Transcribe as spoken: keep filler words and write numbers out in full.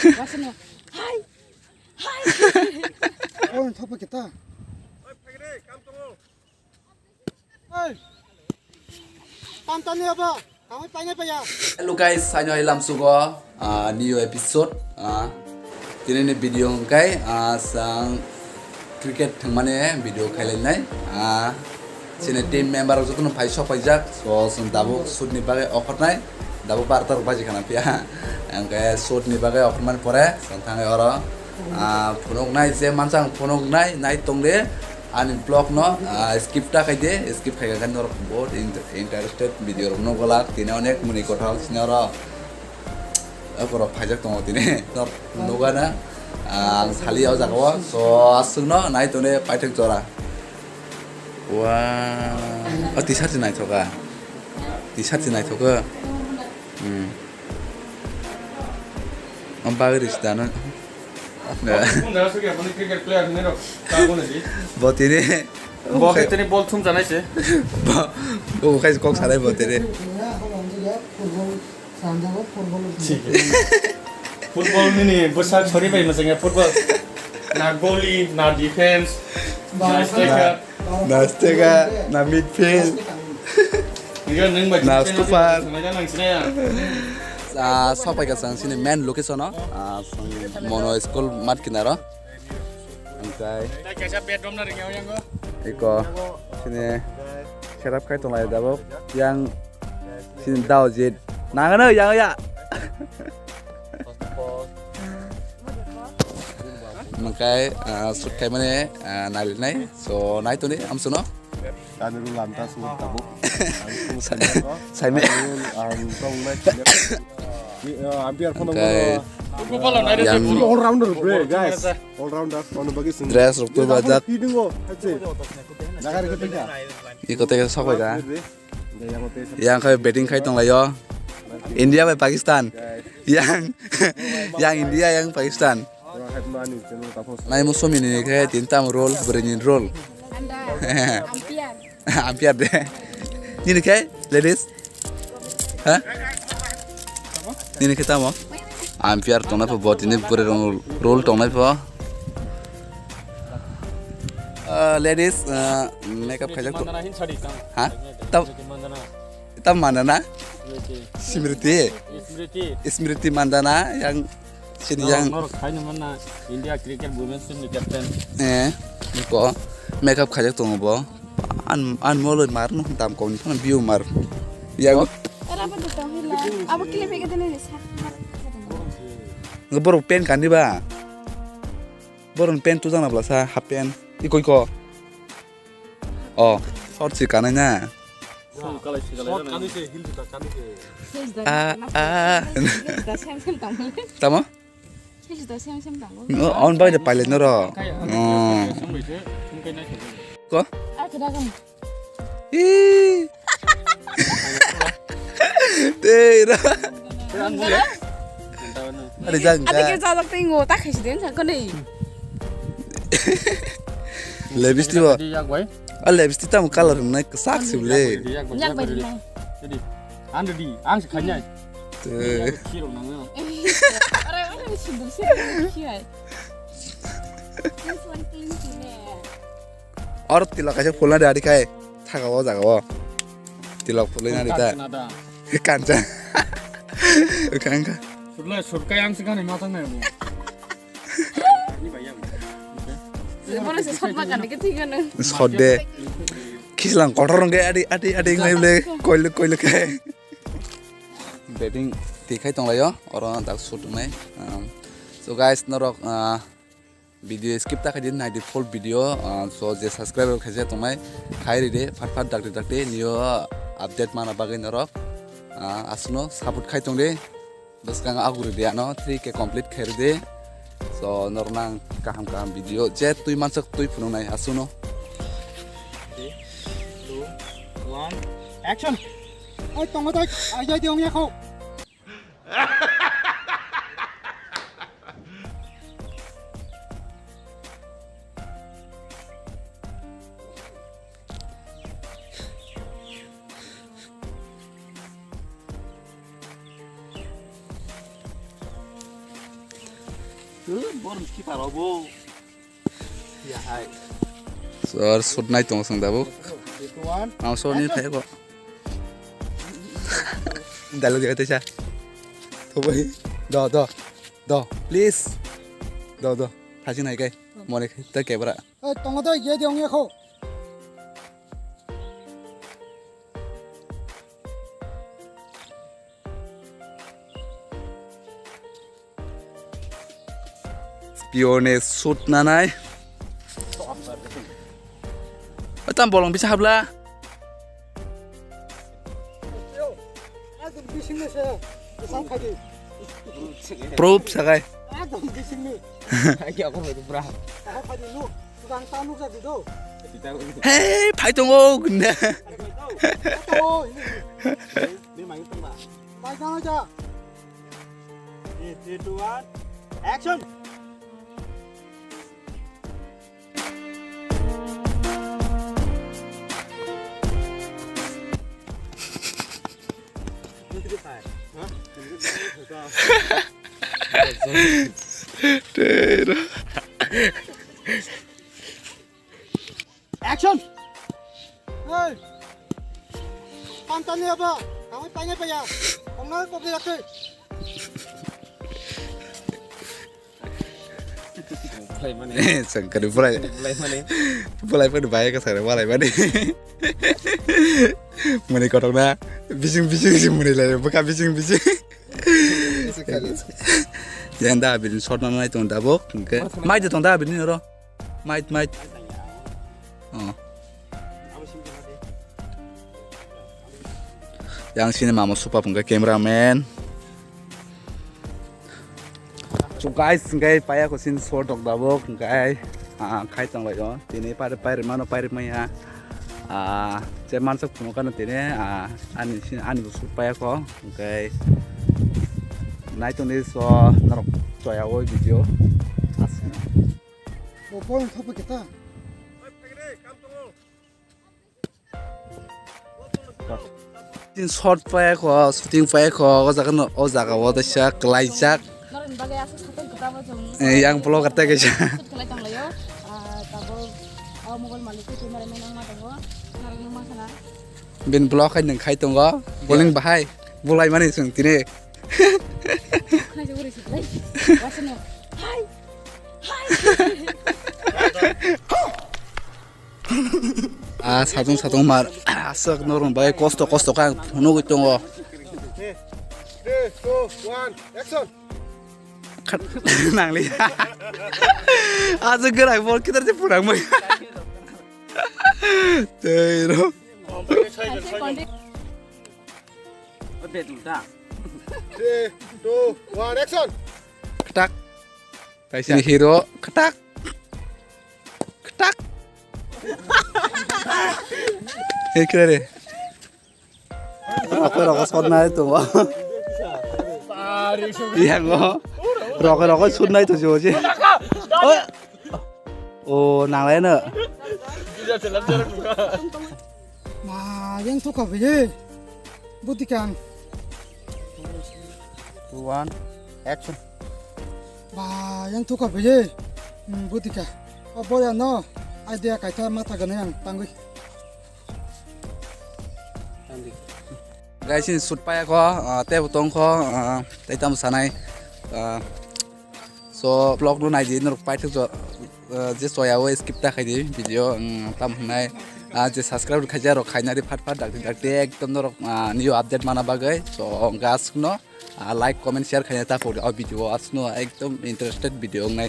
Wasano. Hai. Hai. Oh, thapa kita. Hey. Tantani aba. Kami paine paya. Hello guys, saino hai lamsugo, ah, new episode, ah, tini ni video hwnkhe, ah, sang cricket thwngmani video khailainai, ah, chini team member rok jotono phai sok paijak, so chwng tabuk shoot ni bagwi okhornai, tabuk barota rok baji khana phiya, hwnkhe shoot ni bagwi okhormani pore chwng thangwi oro, ah, phunuknai je mansa ang phunuknai nai tongdi. Ani vlog no, ah, skip ta khaide, skip khaikha khe norok bahut int-, interested video rok nukgo lak, tini onek muni kothok sini oro, eko rok phaijak tongo tini, norok nukgana, ah, ang sali o jaga o, so aswk no nai tongde paithak jora. Wow, o T-shirt se naithoka, T-shirt se naithoka, hmm, o bagwi risi dano. Bo tini. Bo khe tini bol thum janai se. Bo, bo khai kok sanai bo tini. Football nini bwsak sori bai mwchang ya football. Na goalie, na defense, na striker. Na striker, na midfield. Nang bai na stopper. Samai da nang sinai ya. Ah, sok paikha chwng sini main location o. Ah, chwng Mono school mat kinaro. Omokai. Iko sini serap khai tonglai dabo. Yang sini dao jit. Nangano yang ya. Omokai, ah, shoot khaimani, ah, nailinai. So, nai toni amsono. Kami rule anta suwak tabuk. Ang sung Sai-, sung saiman. Ang rule ang tong nai. Ni, uh, umpire phone Okay. Yang All rounder bre, guys. All rounder. Kono bagi sung. Dress rok tu bajak. Ti dingo. Hetse. Jaga rek tengka. Iko teke sok bai da. Bre. Yang kote. Yang khe batting khai tong laio. India bai Pakistan. Yang, yang India, yang Pakistan. Nai mo somini ni khe tin tam roll, bwrwi ni roll. Anda, umpire. Umpire de. Nini khe, ladies? Ha? Nini khe tamo? Umpire tongnai pho bo tini bwrwi rong roll tongnai pho. Ah, ladies, ah, makeup khaijak to. Mandana hin sadi tamo? Ha? Tam, tam mandana? Smriti. Smriti. Smriti. Smriti mandana yang Sini yang. Norok, norok khaino manna India cricket women's team ni captain. Eh, ko makeup khaijak tongo bo. An, an molo mar no dam kom ni phano view mar. Yang. Era apa tu tong hila? Apa clip ke tene sa? Borok pen kandi ba. Borok pen tu jana bla sa half pen. Ikoi ko. Oh, short si kanai na. Short kanai se, heel juta kanai se. Ah, ah. Tamo? Heel juta sem sem tango. No, on bai de pilot no ro. Oh. Ko? Ah, kada kan. Ih. Tei ra. Ada jang. Ada ke jajak tei ngo ta khaisi den sa ko nei. Lebis ti bo. Di yak bai. A lebis ti tam color nai sak si le. Yak bai di nai. Jadi, ando di, ang si khanya. Te. Khiro nang. Ora ora si dul si khia. This one clean si ne. Or tilok kaisa phulna de adi khai. Thaga o jaga o. Tilok phulna de ta. Kancha. Kancha. Kancha. Surla surkai ang sikani matang nai bo. Bono se sot ma kan ke thik ano. Sot de. Kislang kotor rong ke adi adi adi ngai le koile koile ke. Batting tikhai tonglaio oro dak shoot wngnai. Um, so guys, norok, uh, video skip ta khaidi, naidi full video, ah, so je subscriber khaisa tongnai, khai ridi, phat phat dakti dakti, nio update mana bagwi norok, ah, aswkno support khai tongdi, bwskang aguridi ano three K complete khairidi, so norokno ang kaham kaham video je twi mansuk twi phunuknai aswkno. Three, two, one, action! Oi, tongo dai, ai dai, ongya kho. Borok keeper obo. Ya hai. Sor sut nai tong song dabo. One. Ang sor ni thai ko. Dalo dia tesa. Thobai. Do do. Do please. Do do. Thasi nai kai. Mone kai ta kebra. Oi, tongo doi, ye de ong ye kho. Pione sut nanai. Tam bolong bisa habla. Proof sakai. Ai, aku itu, bra. Hei, phai tongo, gunda. Ini main tong, Pak. Main tong aja. Three, two, one, action. Action! Hey! Pantani apa? Kami paine paya. Kongna kopi rakhe. Sangkari bulai. Bulai mani. Bulai pun bahaya ka sare bulai mani. Muni kotok na bising bising si muni lai buka bising bising. Yang da bilin short na nai tong da bok. Mai de tong da bilin ro. Mait, mait. Oh. Yang sini mama supa pungka cameraman. So guys, hingke paya ko sin so tok dabo hingke, ah, khai tong lai o. Tini pare pare mano pare maya. Ah, je mansak phunukano tini, ah, ani sin ani bo suk paya ko. Hingke nai tong di so norok toya o video. Bo phone thapa kita. Tin short paya ko, shooting paya ko, o jaga no, o jaga o da siya kalaijak. Norokni bagwi aswk satung kwchamo chwng. Eh, yang vlogger tei kaisa. Shoot khlai tong laio. Ah, tabuk o mobile malik twi twi marai mwnang ma tongo. Norokni ma sana. Bin vlog khai nang khai tongo. Boling bahai. Bulai mani chwng tini. Khnai jogori siklai. Wasano. Hai. Hai. Ah, satung satung mar. Aswk norong bai kosto kosto kang phunugwi tongo. Three, two, one, action. Nangli. Aja gerai bol kitar je phunang mai. Tei ro. Three, two, one, action. Khatak. Kaisa hero khatak. Khatak. Hei kira re. Rokhe rokhe sotnai tongo. Iyango. Rokhe rokhe sotnai to joji. O nanglai no. Ma, yang thok kha bhi. Buti kang. Two, one, action. Ba, yang thok kha bhi. Hmm, buti kha. O boya no. Idea kaitha mata gana yang tangwi. Guys, ini shoot paya ko, ah, tebo tong ko, ah, tei tamo sanai. Ah, So vlog no naidi norok paithak jo, eh, je soya o skip ta khaidi video, mm, tam hwnai, ah, je subscribe khaija rok khaina di phat phat dakti dakti ekdom norok, ah, new update mana bagwi. So gas no, ah, like, comment, share khaina ta pori o video asno ekdom interested video wngnai.